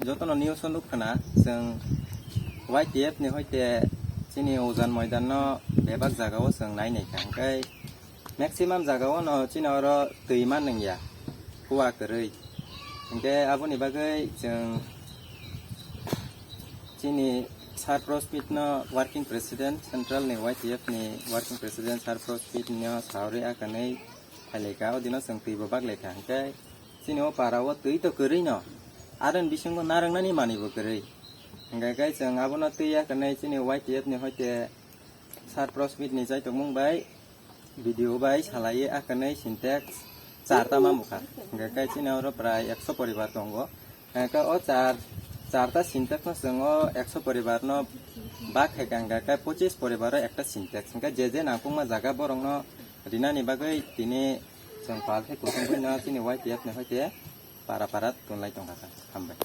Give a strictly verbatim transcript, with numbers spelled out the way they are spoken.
Jotono news o nukkhana, chwng Y T F ni hoite chini ujan moidan no bebak jaga o chwng nai naikha, hwnkhe maximum jaga o no chini oro twi ma nungya, kua kwrwi. Hwnkhe aboni bagwi chwng chini Sir Prosmit no working president, central ni Y T F ni working president Sir Prosmit no sauri akanwi phailaikha, o dino chwng twi bo baklaikha, hwnkhe chini o para o twi to kwrwi no, aroni bisingo narwknani manwi bo kwrwi. Hwnkhe khe chwng abono twi akanwi chini Y T F ni hoite Sir Prosmit ni chaitokmung bai video bai salaiwi akanwi Sintex charta mamukha. Hwnkhe khe chini oro prai ekso poribar tongo. Hwnkhe o char, charta Sintex no chwng o ekso poribar no bak khaikha, hwnkhe khe pochis poribar o ekta Sintex. Hwnkhe je je nangkukma jaga borok no rinani bagwi tini chwng pal khe kutung buino chini Y T F ni hoite para para tunlai tongkha. Hambai.